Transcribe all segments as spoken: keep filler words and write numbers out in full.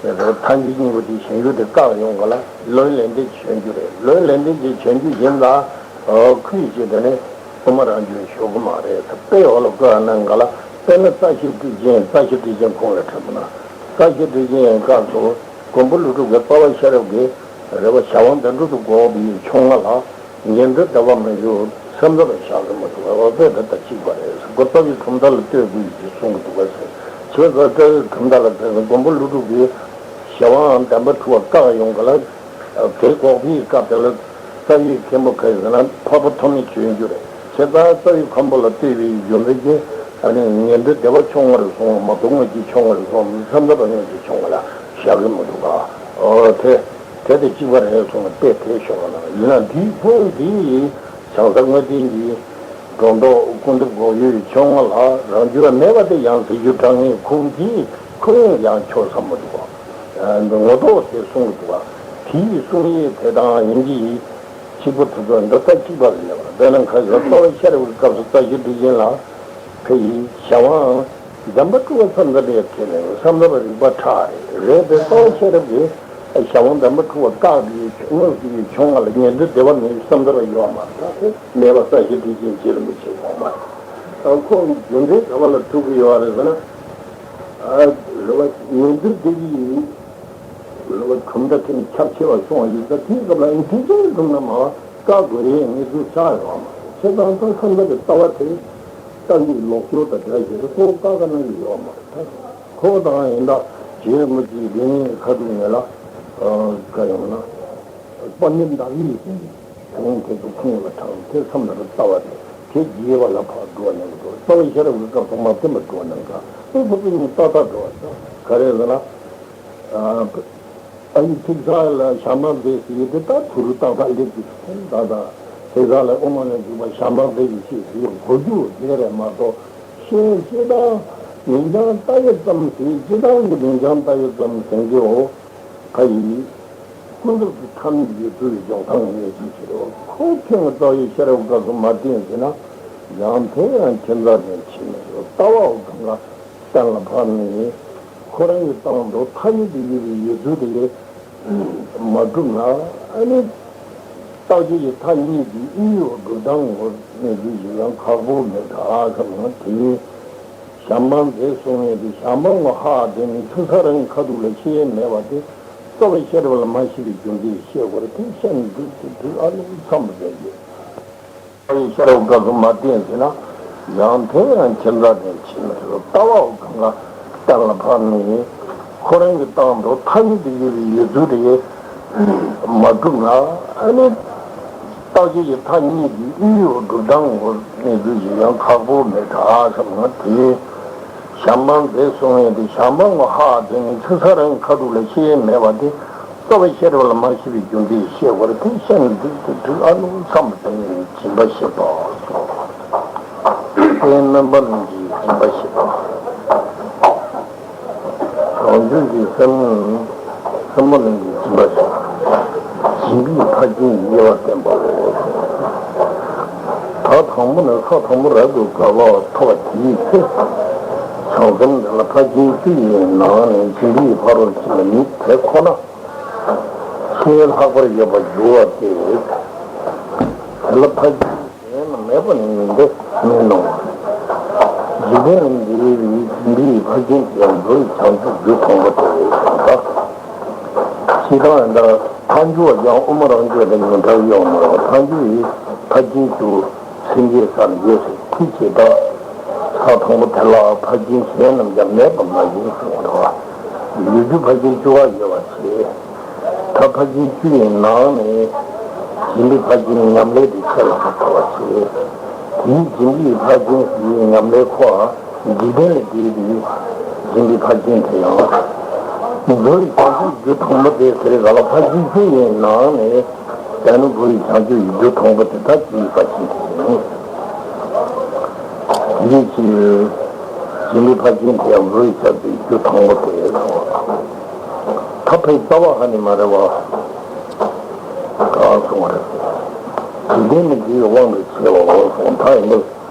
ཐལ་འགྱུར་གཉིས་པོ་དེ་གཞན་འགྱུར་དེ་བཀག་ཡོང་ག་ལ་བློའི་ལན་འདེབས་ཀྱི་བྱེད་འགྱུར་རེད། བློའི་ལན་འདེབས་ཀྱི་བྱེད་འགྱུར་གཞན་ལ་ཁུལ་བྱས་ཏེ་ནི་དབུ་མ་རང་རྒྱུད་ཞུགས་ཀྱི་མ་རེད། དཔེ་འོག་ལ་བཀོད་ན་ག་ལ། དཔེར་ན་རྩ་ཤེ་ཊཱིཀ་ཅན། རྩ་ཤེ་ཊཱིཀ་ཅན་ཁུངས་ལ་འཁྲིལ་བ་ན། རྩ་ཤེ་ཊཱིཀ་ཅན་གྱི་སྐབས་སུ་མགོན་པོ་ཀླུ་སྒྲུབ་ཀྱིས་རྩ་བ་ཤེས་རབ་ཀྱི་རེད་བ། གཞན་དབང་ལྡན་གྲོགས་སུ་འགོག་པའི་ཕྱོགས་སྔ་ལ་ངེས་འབྱུང་བདེ་བ་མི་འབྱུང་བསམ་ས་ལ་བཞག་གི་མི་འདུག་བ། དཔེ་དེ་ལྟ་གཅིག་པ་རེད། སྒོ་རྩ་བའི་གྲུབ་མཐའ་ལ་ལྟོས་དགོས་ཀྱི་གསུང་གི་འདུག་བ་ཟེར། བྱས་ཙང་རྩ་བའི་གྲུབ་མཐའ་ལ་ལྟོས་ནས་མགོན་པོ་ཀླུ་སྒྲུབ་ཀྱིས་གཞན་དབང་བདེན་པར་གྲུབ་པ་བཀག་ཡོང་ག་ལ། དེ་འགོག་པའི་སྐབས་དེ་ལ་རྩ་བའི་མཁན་པོ་ག་རེ་ཟེར་ན་འཕགས་པ་ཐོགས་མེད་ཆོས་འགྱུར་རེད། བྱས་ཙང་རྩ་བའི་མཁན་པོ་ལ་ལྟོས་པའི་རྒྱུ་མཚན་གྱིས་ཨ་ནི་ངེས་འབྱུང་བདེ་བ་ཕྱོགས་སྔ་རུ་སོང་བ་མ་གཏོགས་དངོས་གཞི་ཕྱོགས་སྔ་རུ་སོང་བ་མིན། བསམ་ས་པ་དངོས་གཞི་ཕྱོགས་སྔ་ལ་བཞག་གི་མི་འདུག་ག། ཨོ་དེ། དེ་དང་གཅིག་པ་རེད་གསུངས་ནས་དཔེ་དེ་ཤོད་པ་ན། ཡིན་ན་འདིའི་ཁུངས་འདི་བྱང་ས་དངོས་བསྟན་གྱི་སྒྲོ་འདོགས་ཀུན་རྫོབ་འགོག་ཡུལ་ཕྱོགས་སྔ་ལ་རང་རྒྱུད་ལ་མེད་པ་དེ་ཡང་ཟེར་རྒྱུ་དྲང་ངེས་ཁུངས་འདིའི་ཁུངས་ཡང་ཆོག་ས་མི་འདུག་ག། ངོ་ཐོག་དེ་གསུང་གི་འདུག་ག། དེའི་གསུང་ཡས་དེ་དང་ཡིན་གྱི་ཡིན། གཅིག་པ་དེ་ཚོ་འདི་ལྟར་གཅིག་པ་ལ་སླེབས་པ། དཔེར་ན་ཁ་ཤས་རྩ་བ་ཤེས་རབ་ཀྱི་སྐབས་སུ་རྩ་ཤེ་ཊཱིཀ་ཅན་ལ་ཁ་ཡིས་གཞན་དབང་བདེན་པར་གྲུབ་པ་བསམ་ས་རེད་ཁས་ལེན། བསམ་ས་པ་རིགས་པ་ཕྲ་རེད། རེད་དེ་རྩ་བ་ཤེས་རབ་ཀྱིས་གཞན་དབང་བདེན་པར་གྲུབ་པ་བཀག་པའི་དངོས་ཀྱི་ཕྱོགས་སྔ་ལ་ངེས་འབྱུང་བདེ་བ་མེད་བསམ་ས་ར་ཡོད་མ་རེད། ད་དེ་མེད་པ་རྩ་ཤེ་ཊཱིཀ་ཅན་རྗེ་རིན་པོ་ཆེ་གསུངས་པ་རེད། ད་ཁོ་རྒྱུ་མཚན་ག་བ་ལ་ཐུག་གི་ཡོད་རེད་ཟེར་ན། ཨ་རེད་བ། ངེས་འབྱུང་བདེ་བའི་རེད་བ། གྲུབ་མཐའ་དེ་ནི་ཁྱབ་ཆེ་བ་སོང་བ་ཞིག་ད་དེའི་སྐབས་ལ་ཨིན་དེ་ཅན་གྲུབ་ན་མ་བཀག་དགོས་རེད་ངེས་ཚུལ་ཆགས་ཡོད་མ་རེད། བྱས་ཙང་ད་བསམ་པ་དེ་ལྟ་བ་དེ་བཀག་ཡིག་ལོག་སྦྱོར་དང་འདྲ་ཞིག་རེད། ཁོ་བཀག་ག་གནང་གི་ཡོད་མ་རེད། ད་ཁོ་དང་ཡིན་ད་རྗེ་རིན་པོ་ཆེའི་སྡེ་ནས་ཁ་ཐུག་ངེས་ལ་བཀག་ཡོང་ན་དཔལ་ལྡན་ཟླ་བའི་གཞུང་དེ་ཚོ་ཁུངས་ལ་དྲངས་དེ་མཚམས་ལ་རྩ་བ་དེ་དེ་རྒྱས་པ་ལ་ཕར་འགྲོ་གནང་གི་འདུག། རྩ་བའི་ཤེས་རབ་ཀྱི་སྐབས་སུ་མ་བསྟན་པ་འགྲོ་གནང་ག། དེ་ཁོ་ཚོ་གཉིས་ཏག་ཏག་འགྲོ་བ་དང་ག་རེ་ཟེར་ན། ཨ་ཨ་ནི་ཐེག་ཆ་ལ་བྱམས་པ་མཛད་ཟེར་ཡོད་དེ་ད་དུ་རུ་ཏག་ཏག་སླེབས་ཀྱི་འདུག། ད་ད་ཐེག་ཆ་ལ་དབུ་མ་ལ་འཇུག་པ་བྱམས་པ་མཛད་ཀྱི་ཤེས་ཟེར་ཡོད་གོ་རྒྱུ་དེ་རེད་མ་གཏོགས་ཤེས་ཅི་དང་མིང་རྐྱང་ལྟ་ཡོད་ཙམ་ཟེར་ཅི་དང་གི་མིང་རྐྱང་ལྟ་ཡོད་ཙམ་ཟེར་གྱི་འོ། ཕ་ཡིས། ཀུན་རྫོབ་ཀྱི་ཐ་སྙད་ཡོད་ཚུལ་གྱི་འཇོག་སྟངས་ངེས་ཅན་ཞིག་རེད། ཁོ་ཐེངས་རྩ་བའི་ཤེས་རབ་སྐབས་སུ་མ་བསྟན་ཟེར་ན། ཡང་དེ་ཡང་ཁྱད་མཚར་ཅན་ཕྱིར་མི་འགྱུར། ལྟ་བའོ་གང་ག་གཏན་ལ་ཕབ་ནས། ཁོ་རང་གི་སྟེང་དུ་ཐ་སྙད་དུ་ཡོད་པའི་ཡོད་ཚུལ་དེ་ལས་མ་གྲུབ་ན། ཨ་ནི་རྟག་ཆད་ཀྱི་མཐའ་གཉིས་ཀྱི་དབྱེ་བ་སྒྲུབ་སྟངས་ངོ་མེད་ཚུལ་ཞིག་ཡང་ཁག་པོ་མེད་ད་བསམ་ན་དེ། བྱམས་པ་མཛད་གསུང་ཡས་དེ་བྱམས་པ་ངོ་ཧ་དེ་ནི་ཆུ་ཚ་རང་ཁ་ཐུག་ལ་ཤེས་ཡས་མེད་པ་དེ། རྩ་བའི་ཤེས་རབ་ལ་མ་ཤེས་པའི་རྒྱུ་མཚན་ཤེས་དགོས་རེད། དེ་ཤེས་ནས་འགྲིག་དེ་འགྲིག་ཨ་ནི་མཚམས་མེད་ཀྱི། རྩ་བའི་ཤེས་རབ་སྐབས་སུ་མ་བསྟན་ཟེར་ན། ཡང་དེ་ཡང་ཁྱད་མཚར་ཅན་ཕྱིར་མི་འགྱུར། ལྟ་བའོ་གང་ག་གཏན་ལ་ཕབ་ནས། ཁོ་རང་གི་སྟེང་དུ་ཐ་སྙད་དུ་ཡོད་པའི་ཡོད་ཚུལ་དེ་མ་གྲུབ་ན། ཨ་ནི་རྟག་ཆད་ཀྱི་མཐའ་གཉིས་ཀྱི་དབྱེ་བ་སྒྲུབ་སྟངས་ངོ་མེད་ཚུལ་ཞིག་ཡང་ཁག་པོ་མེད་ད་བསམ་ན་དེ། བྱམས་པ་མཛད་གསུང་ཡས་དེ་བྱམས་པ་ངོ་ཧ་དེ་ནི་ཆུ་ཚ་རང་ཁ་ཐུག་ལ་ཤེས་ཡས་མེད་པ་དེ། རྩ་བའི་ཤེས་རབ་ལ་མ་ཤེས་པའི་རྒྱུ་མཚན་ཤེས་དགོས་རེད། དེ་ཤེས་ནས་འགྲིག་དེ་འགྲིག་ཨ་ནི་མཚམས་དེ་ནས་སྦྱིན་པ་བཞི་པ། དེ་རྣམ་པ་གཉིས་ཀྱི་སྦྱིན་པ་བཞི་པ། རང་རྒྱུད་ཀྱི་སེམས་སེམས་པ་གཉིས་ཀྱི་སྦྱིན་པ་བཞི་པ། སྦྱིན་པའི་ཕ་རྒྱུད་དབྱེ་བ་བསྟན་པའོ། ད་དང་པོ་ནས་ས་དང་པོ་རབ་ཏུ་དགའ་བ་ཐོབ་པ་དེའི་ཚེ། བྱང་སེམས་དེ་ལ་ཕ་རྒྱུད་བཅུ་ཡི་ནང་ནས་སྦྱིན་པའི་ཕ་རོལ་ཕྱིན་པ་ཉིད་དེ་ཁོ་ན། ཆེས་ལྷག་པར་ཡོད་པར་འགྱུར་བ་སྟེ། དེ་ལ་ཕ་རྒྱུད་གཞན་མེད་པ་ནི་མིན་ཏེ་མིན་ནོ། འཇིག་རྟེན་ལ་འདིར་ཡོད་པའི་སྦྱིན་པའི་ཕ་རྒྱུད་དེ་ཡང་འགྲོ་བའི་བྱང་ཆུབ་རྒྱུ་དང་པོ་སྟེ་གསུངས་པ། ཇི་ལྟར་ཡིན་ད་ཐལ་འགྱུར་བ་ཀྱང་དབུ་མ་རང་རྒྱུད་ལ་ཡང་འདྲ་ཡོད་མ་རེད། ཐལ་འགྱུར་བའི་ཕ་རྒྱུད་དུ། སེམས་བསྐྱེད་ས་ལ་ཡོད་ཟེར་ཁུལ་བྱེད་དང་། ས་དང་པོ་དེ་ལ་ཕ་རྒྱུད་གཞན་རྣམས་ཀྱང་མེད་པ་མ་ཡིན་གསུངས་པ་དང་། ཡོད་རྒྱུ་ཕ་རྒྱུད་བཅུ་པ་ཡོད་པར་བྱེད། ད་ཕ་རྒྱུད་བཅུ་ཡི་ནང་ནས་སྦྱིན་པའི་ཕ་རྒྱུད་ཉམས་ལེན་དེ་ཆེ་ལ་ཐོབ་པར་བྱེད། དེའི་སྦྱིན་པའི་ཕ་རྒྱུད་ཀྱི་ཉམས་ལེན་ཁོ་འཇིག་རྟེན་ལས་འདས་པའི་སྦྱིན་པའི་ཕ་རྒྱུད་དེ་ཡང་། འགྲོ་བའི་བྱང་ཆུབ་རྒྱུ་དང་པོ་དེ་ཟེར་ག་ལ་ཕ་རྒྱུད་བཅུ་ཡི་ནང་ནས། དེ་ནི་འགྲོ་བའི་བྱང་ཆུབ་ཀྱི་རྒྱུ་དང་པོ་དེ་དག་སྦྱིན་པའི་ཕ་རྒྱུད་དེ་ཡིན། དེའི་ཕྱིར་སྦྱིན་པའི་ཕ་རྒྱུད་དེ་ཡང་འགྲོ་བའི་བྱང་ཆུབ་ཀྱི་རྒྱུ་དང་པོ་དེ་ཡིན། ད་ཕའི་རྩ་བ་ཧ་ནི་མ་རེད་བ། གང་གསུངས་པ་རེད། འཇིག་རྟེན་ལས་འདས་པའི་དབང་དུ་བྱས་པའོ་གསུངས། ད་ཡིན་ནོ།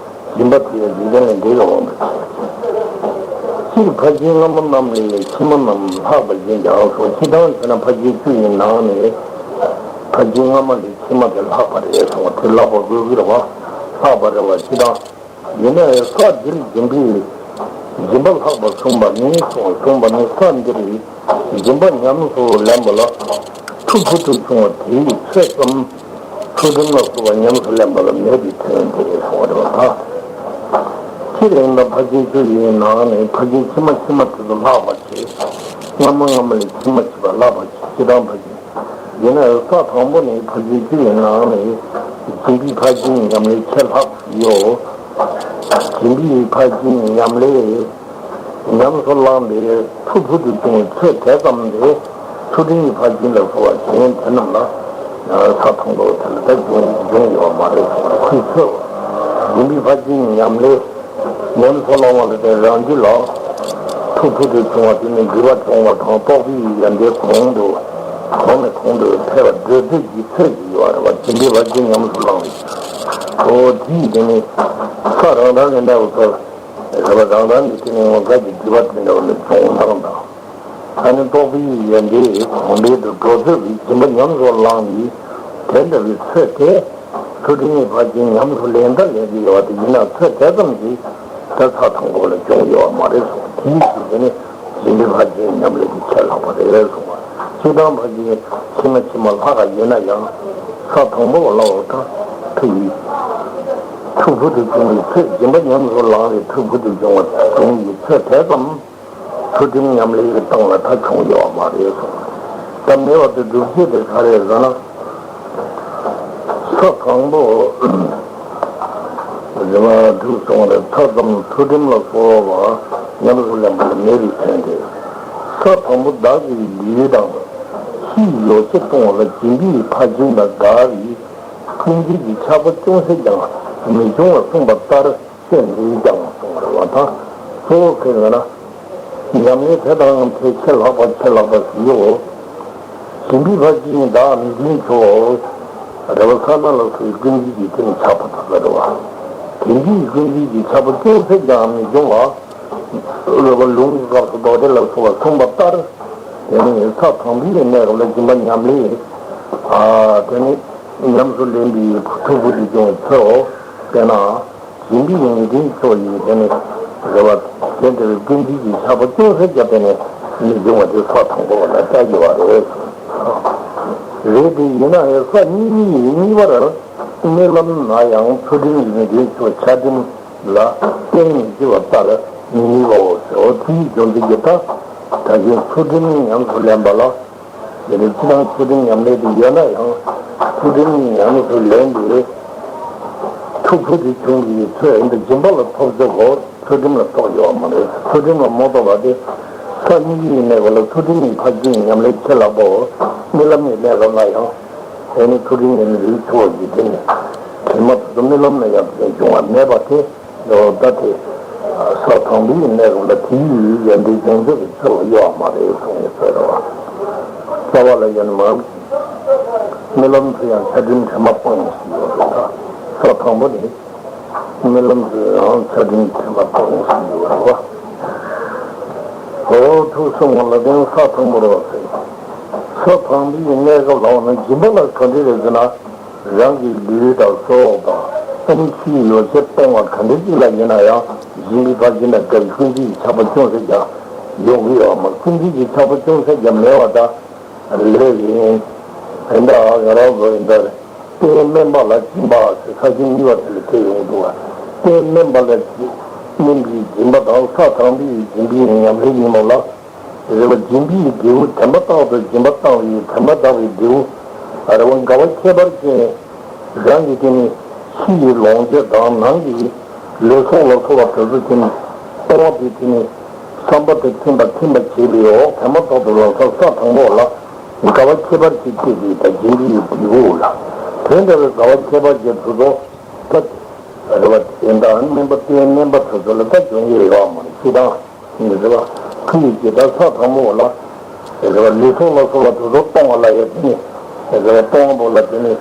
སྦྱིན་པ་དེ་ཡང་འཇིག་རྟེན་ལས་འདས་པའི་དབང་དུ་བྱས། སྤྱིར་ཕར་ཕྱིན་སྔ་མ་རྣམས་ལས་ཕྱི་མ་རྣམས་ལྷག་པར་ཡིན་ཀྱང་གསུངས། སྤྱིར་བཏང་བྱས་ན་ཕར་ཕྱིན་བཅུ་ཡི་ནང་ནས་ཕར་ཕྱིན་སྔ་མ་ལས་ཕྱི་མ་དེ་ལྷག་པ་རེད་གསུངས་པ་དེ་ལབ་པ་དགོས་ཀྱི་རེད་བ། ལྷག་པ་རེད་བ། སྤྱིར་བཏང་ཡིན་ན་ཡང་ས་འདིར་སྦྱིན་པའི་སྦྱིན་པ་ལྷག་པར་གསུངས་པ་ནི་གསུངས་པ་ནི་ས་འདིར་སྦྱིན་པ་ཉམས་སུ་ལེན་པ་ལ་ཐུགས་ཕུལ་དུ་བྱུང་བ་དེའི་ཚོད་ཙམ། ཚུལ་ཁྲིམས་ལ་སོགས་པ་ཉམས་སུ་ལེན་པ་ལ་མེད་པའི་དོན་དེ་གསུངས་པ་རེད་བ། ད་སྤྱིར་ཡིན་ན་ཕར་ཕྱིན་བཅུ་ཡི་ནང་ནས་ཕར་ཕྱིན་ཕྱི་མ་ཕྱི་མ་དེ་ཚོ་ལྷག་པར་བྱེད། སྔ་མ་སྔ་མ་ལས་ཕྱི་མ་ཕྱི་མ་ལྷག་པར་བྱེད། སྤྱིར་བཏང་ཕར་ཕྱིན། ཡིན་ན་ཡང་ས་དང་པོ་ནས་ཕར་ཕྱིན་བཅུ་ཡི་ནང་ནས་སྦྱིན་པའི་ཕར་ཕྱིན་ཉམས་ལེན་ཆེས་ལྷག་ཡོད། སྦྱིན་པའི་ཕར་ཕྱིན་ཉམས་ལེན་ཉམས་སུ་བླངས་པའི་ཐུགས་ཕུལ་དུ་བྱུང་བའི་ཚོད་དེ་ཙམ་ལས་ཚུལ་ཁྲིམས་ཀྱི་ཕར་ཕྱིན་ལ་སོགས་པ་གཞན་དེ་རྣམས་ལ་ས་དང་པོ་དེ་ལ་ད་འབྱུང་འབྱུང་ཡོད་མ་རེད་གསུངས་པ་ཁོའི་ཚོད། སྦྱིན་པའི་ཕར་ཕྱིན་ཉམས་ལེན་ཉམས་སུ་བླང་བ་ལ་དེ་རང་རྒྱུད་ལ་ཐུགས་ཕུལ་དུ་བྱུང་བ་དེ་ནི་སྒྲིབ་པ་སྦྱོང་བ་དང་རྟོགས་པའི་ཡོན་ཏན་གོང་དུ་གོང་ནས་གོང་དུ་འཕེལ་བར་འགྲོ་ཚུལ་གྱི་ཚོད་ཅིག་ཡོད་རེད་བ། སྦྱིན་པའི་ཕར་ཕྱིན་ཉམས་སུ་བླང་བའི་འོ་དེའི་དེ་ནི་ས་རང་གྲངས་ཀྱི་གནས་པ་ཚོ་རེད་བ། རང་གྲངས་ཀྱི་དེ་ནི་ངོ་མཚར་གྱི་སྒྲིབ་པ་དེ་འདྲ་བ་ནི་སྦྱོང་སྟངས་དང་། ཨ་ནི་རྟོགས་པའི་ཡོན་ཏན་གོང་འཕེལ་དུ་འགྲོ་ཚུལ་གྱི་སྦྱིན་པ་ཉམས་སུ་བླངས་ནས་དེ་འདྲ་བའི་ཚོད་དེ། ཚུལ་ཁྲིམས་ཀྱི་ཕར་ཕྱིན་ཉམས་སུ་ལེན་ད་ལེན་གྱི་ཡོད་དེ་ཡིན་ན་ཚོད་དེ་ཙམ་གྱིས་ད་ས་དང་པོ་ལ་འབྱུང་ཡོད་མ་རེད་གསུངས། དེའི་ཕྱིར་དེ་ནི་སྦྱིན་པའི་ཕར་ཕྱིན་ཉམས་ལེན་གྱི་ཆེས་ལྷག་པ་རེད་གསུངས་པ། སྤྱིར་བཏང་ཕར་ཕྱིན་ཕྱི་མ་ཕྱི་མ་ལྷག་ག་ཡིན་ན་ཡང་ས་དང་པོ་ལ་འོ་ད་ཐུགས་ཡིད་ཐུགས་ཕུལ་དུ་བྱུང་བའི་ཚོད། སྦྱིན་པ་ཉམས་སུ་བླངས་པའི་ཐུགས་ཕུལ་དུ་བྱུང་བ་བྱུང་བའི་ཚོད་དེ་ཙམ། ཚུལ་ཁྲིམས་ཉམས་ལེན་གྱི་སྟེང་ལ་ད་བྱུང་ཡོད་མ་རེད་གསུངས། ད་མེད་པ་དེ་སྒྲུབ་བྱེད་དེ་ག་རེ་ཟེར་ན། ས་དང་པོ་རེ་བ་དྲུག་སོང་རེ་ཐ་ཙམ་ཚུལ་ཁྲིམས་ལ་སོགས་པ་ཉམས་སུ་ལེན་པ་ལ་མེད་པའི་དོན་ཏེ། ས་དང་པོ་བདག་གི་ལུས་དང་ཕྱིའི་ཡོ་བྱད་གཏོང་བ་ལ་སྦྱིན་པའི་ཕར་ཕྱིན་དང་འདྲ་བའི་ཀུན་རྫས་ཀྱི་ཆགས་པ་ཅུང་ཟད་ཀྱང་མི་འབྱུང་བར་གསུངས་པ་ལྟར། ཤེས་ནུས་ཀྱང་གསུངས་པ་རེད་བ། ད་གཙོ་བོ་གང་ཡིན་ན། ཉམས་ལེན་དེ་དང་དེ་ཆེས་ལྷག་པ་ཆེས་ལྷག་པ་ཞིག་ཡོད། སྦྱིན་པའི་ཕར་ཕྱིན་བདག་མི་འབྱུང་ཆོག་རེ་བ་ས་ན་ལ་སོགས་ཀུན་རྫས་ཀྱི་དེ་ནི་ཆགས་པ་དག་རེད་བ། དེ་འདྲའི་ཀུན་རྫས་ཀྱི་ཆགས་པ་ཅུང་ཟད་ཀྱང་མི་འབྱུང་བ། རེ་བ་ལུང་གི་སྐབས་སུ་མདོ་སྡེ་ལ་སོགས་པ་གསུངས་པ་ལྟར། དེ་ནི་ས་དང་པོའི་གནས་སྐབས་ལ་སྦྱིན་པ་ཉམས་ལེན། ཨ་དེ་ནི་ཉམས་སུ་ལེན་པའི་ཐུགས་ཕུལ་དུ་བྱུང་བའི་ཚོད་འོ། དེས་ན། སྦྱིན་པའི་ཡོན་ཏན་མཆོག་ཡིན་དེ་ནི་རེ་བ་དེ་འདྲ་བའི་ཀུན་རྫས་ཀྱི་ཆགས་པ་ཅུང་ཟད་ཀྱང་དེ་ནི་མི་འབྱུང་བ་དེ་ས་དང་པོ་ལ་ལྟ་དགོས་པ་རེད། རེད་དེ་ཡིན་ན་ཡང་ས་གཉིས་གཉིས་པར་རྨི་ལམ་ན་ཡང་ཚུལ་ཁྲིམས་ཀྱི་ཡོན་ཏན་མཆོག་ཆ་ཁྲིམས་ལ་བརྟེན་ནས་སྐྱེ་བ་ལྟར་མི་ནུས་པའོ་ཟེར། འོ་དེའི་རྒྱུ་མཚན་གྱིས་ད་ད་གིན་ཚུལ་ཁྲིམས་ཉམས་སུ་ལེན་པ་ལ། དེ་ནི་ཅི་དང་ཚུལ་ཁྲིམས་ཉམས་ལེན་དུ་ཡོད་ན་ཡང་ཚུལ་ཁྲིམས་ཉམས་སུ་ལེན་པའི་ཐུགས་ཁུར་དེ་བྱུང་གི་ཚོད་འདི་སྦྱིན་པ་ལ་ཐོབ་ཆོག་གོ། ཚུལ་ཁྲིམས་ལ་ཐོབ་ཡོད་མ་རེད། ཚུལ་ཁྲིམས་ལ་མ་ཐོབ་པ་དེ་ས་གཉིས་ཀྱི་གནས་སྐབས་ལ་ཚུལ་ཁྲིམས་ཀྱི་ཕར་ཕྱིན་ཉམས་ལེན་ཆེས་ལྷག་པའོ། རྨི་ལམ་གྱི་གནས་སྐབས་ན་ཡང་དེ་ནི་ཚུལ་ཁྲིམས་ཉམས་ལེན་ཆོག་གི་དེ་ནི་དྲི་མ་དེ་ཚོ་རྨི་ལམ་ན་ཡང་དེ་འབྱུང་བ་མེད་པ་དེ། ད་དེ་ས་དང་པོའི་གནས་སྐབས་ལ་དེའི་ཡོན་ཏན་བྱང་ཆུབ་ཀྱི་ཚོད་ལ་གཡོ་བ་མ་རེད་གསུངས་ཡོད་ཚོད་རེད་བ། རྩ་བ་ལ་ཡོད་ན་མ། རྨི་ལམ་དུ་ཡང་ཆ་ཁྲིམས་དྲི་མ་སྤངས་ཞེས་ཡོད་རེད་ད། ས་དང་པོ་ནི་རྨི་ལམ་དུ་ཡང་ཆ་ཁྲིམས་དྲི་མ་སྤངས་ཞེས་ཡོད་རེད་བ། འོ་ཐུགས་གསུམ་ལ་བརྟེན་ས་དང་པོ་རེད་བ་ཟེར། ས་དང་པོའི་གནས་སྐབས་ལ་འོ་ན་སྦྱིན་པ་ལ་ག་འདྲ་རེད་ཟེར་ན། རང་གི་ལུས་དང་སྲོག་དང་ཨ་ནི་ཕྱིའི་ཡོ་བྱད་གཏོང་བ་ག་འདྲ་ཅིག་ལ་ཡིན་ན་ཡང་སྦྱིན་པའི་ཕར་ཕྱིན་དང་འདྲ་བའི་ཀུན་རྫས་ཀྱི་ཆགས་པ་ཅུང་ཟད་ཀྱང་ཡོང་གི་ཡོད་མ། ཀུན་རྫས་ཀྱི་ཆགས་པ་ཅུང་ཟད་ཀྱང་མེད་པ་དང་ལས་ཡིན། དེ་འདྲ་ང་རང་ཚོ་ཡིན་ད་རྟེན་སྨན་པ་ལ་སྦྱིན་པ་ཟེར་ས་བཅད་གཉིས་པ་དེ་ལ་དེ་ཡོང་འདུག་བ། རྟེན་སྨན་པ་ལ་སྨན་པའི་སྦྱིན་པ་དང་ས་དང་པོའི་སྦྱིན་པའི་ཉམས་ལེན་གཉིས་མ་ལ། རེ་བ་སྦྱིན་པའི་འབྲས་བུ་དེ་མ་ཐག་ཏུ་སྦྱིན་པ་བཏང་བའི་དེ་མ་ཐག་པའི་འབྲས་བུ། རེ་བ་དགའ་བ་ཁྱད་པར་ཅན། རང་གི་དེ་ནི་ཕྱི་ཡི་ལོངས་སྤྱོད་དང་ནང་གི་ལུས་སྲོག་ལ་སོགས་པ་དེ་ཚོ་དེ་ནི་གཏོང་བ་དེ་དེ་ནི་བསམ་པ་དང་མཐུན་པ་མཐུན་པ་བྱེད་པའི་འོག་དེ་མ་ཐག་ཏུ་ལ་ས་ས་དང་པོ་ལ་དགའ་བ་ཁྱད་པར་ཅན་སྐྱེས་པའི་ད་སྦྱིན་པའི་འབྲས་བུ་ལ། དེ་འདྲ་བའི་དགའ་བ་ཁྱད་པར་ཅན་དེ་ཚོ་ད་རེ་བ་དེ་འདྲ་སྨན་པ་རྟེན་སྨན་པ་དེ་ཚོ་ལ་ད་འཇོན་གྱི་ཡོད་མ་རེད་ཅི་དང་། རེ་བ། ཁོ་ཡི་ཇི་ལྟར་ས་དང་པོ་ལ། རེ་བ་ལུས་སྲོག་ལ་སོགས་པ་དེ་ཚོ་གཏོང་བ་ལ་ཡང་དེ་ནི། རེ་བ་གཏོང་བ་པོ་ལ་དེ་ནི།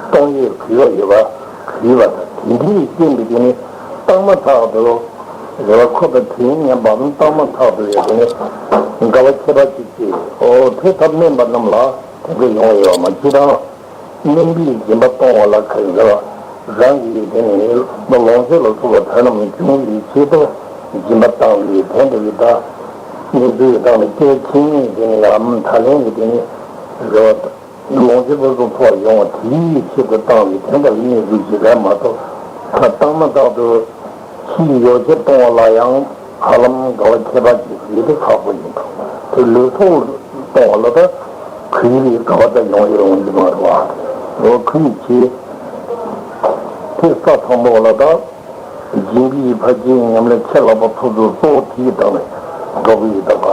གཏོང་ཡས་གུས་པ་ཡོད་པ། གུས་པ་དང་དེ་འདྲའི་རྐྱེན་གྱིས་དེ་ནི། བཏང་མ་ཐག་ཏུ། རེ་བ་ཁོ་དང་དེའི་ཉམས་པའམ་བཏང་མ་ཐག་ཏུ་ཡོད་དེ་ནི་དགའ་བ་ཁྱད་པར་ཅན་སྐྱེ། འོ་དེ་ལྟར་དམན་པ་རྣམས་ལ་དེ་འདྲ་ཡོང་ཡོད་མ་ཅི་དང་། དམན་པའི་སྦྱིན་པ་གཏོང་བ་ལ་ག་རེ་ཟེར་བ། རང་གི་དེ་ནི་ལོངས་སྤྱོད་ལ་སོགས་པ་དོན་རྣམས་འབྱུང་བའི་ཆེད་དུ་སྦྱིན་པ་བཏང་བའི་དོན་དུ་ཡི་དྭགས་གནས་ཚུལ་ཡི་དྭགས་ནི་སྐྱེ་ཆེན་དེ་ནི་ཡང་ད་ལན་གྱི་དེ་ནི་རེ་བ། ལོངས་སྤྱོད་ཕུན་སུམ་ཚོགས་ཡོང་བ་དེའི་ཆེད་དུ་བཏང་བའི་དོན་དག་གི་གནས་ཚུལ་ཞིག་རེད་མ་གཏོགས། ད་བཏང་མ་ཐག་ཏུ་ཕྱིའི་ཡོ་བྱད་གཏོང་བ་ལ་ཡང་ཧ་ལམ་དགའ་བ་ཁྱད་པར་ཅན་ཞིག་དེ་ཁག་པོ་ཡིན་འདུག་དེ་ལུས་སྲོག་གཏོང་བ་ལ་ད་གུས་པའི་དགའ་བ་ད་ཡོང་ཡོང་གི་མ་རེད་བ། འོ་གུས་བྱེད། དེ་ས་དང་པོ་ལ་ད། སྦྱིན་པའི་ཕ་རྒྱལ་ཉམས་ལེན་ཆེས་ལྷག་པ་ཐོབ་ཚུལ་གཙོ་བོ་དེའི་སྟེང་ནས་འགྲོ་གི་ཡོད་ད་ག་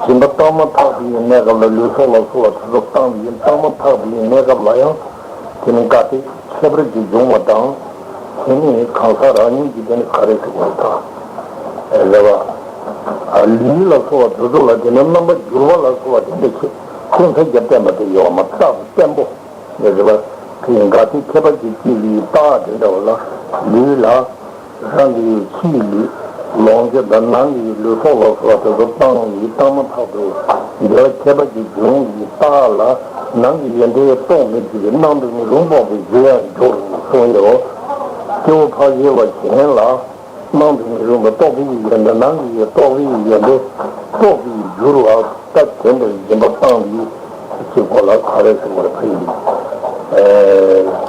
སྦྱིན་པ་བཏང་མ་ཐག་པའི་གནས་སྐབས་ལ་ལུས་སྲོག་ལ་སོགས་པ་དེ་ཚོ་བཏང་བའི་བཏང་མ་ཐག་པའི་གནས་སྐབས་ལ་ཡང་དེ་ནི་དགའ་སྟེ་ཁྱད་པར་གྱིས་འབྱུང་བ་དང་། དེ་ནི་གང་ཟག་རང་ཉིད་ཀྱི་དེ་ནི་ག་རེ་ཟེར་དགོས་རེད་ད། རེད་བ། ལུས་ལ་སོགས་པ་དེ་ཚོ་ལ་དེ་ནི་རྣམ་པར་འགྱུར་བ་ལ་སོགས་པ་དེ་འདྲ་ཆེ་ཁོང་ཚ་རྒྱབ་བསྟན་པ་དེ་ཡོད་མ་རྟག་ཏུ་བརྟན་པོ། ལས་རེ་བ་དེ་ཡིན་ག་དེ་ཁྱད་པར་གྱིས་སྐྱེས་པའི་རྟགས་དེ་འདྲ་བ་ལ་ལུས་ལ་རང་གི་ཕྱིའི་ལུས་ལོངས་སྤྱོད་དང་ནང་གི་ལུས་སྲོག་ལ་སོགས་པ་དེ་ཚོ་བཏང་བའི་བཏང་མ་ཐག་ཏུ་དགའ་བ་ཁྱད་པར་གྱིས་འབྱུང་བའི་རྟགས་ལ་ནང་གི་ཡོན་ཏན་རྟོགས་མི་ཐུབ་པའི་སྣང་དུ་མི་རུང་རྟོགས་པའི་རྒྱུ་ཡང་འགྱུར་གསུངས་ཡོད། སྐྱེ་བོ་ཕལ་ཆེ་བ་གཞན་ལ། སྣང་དུ་མི་རུང་བའི་རྟོག་པའི་ཡོན་ཏན་ནང་གི་རྟོག་པའི་ཡོན་ཏན་རྟོགས་པའི་འགྱུར་བ་ལྟ་དོན་དུ་སྦྱིན་པ་བཏང་བའི་ཕྱིར་ཁོ་ལ་ག་རེ་ཟེར་བར་ཕ་ཡིན། ཨེ།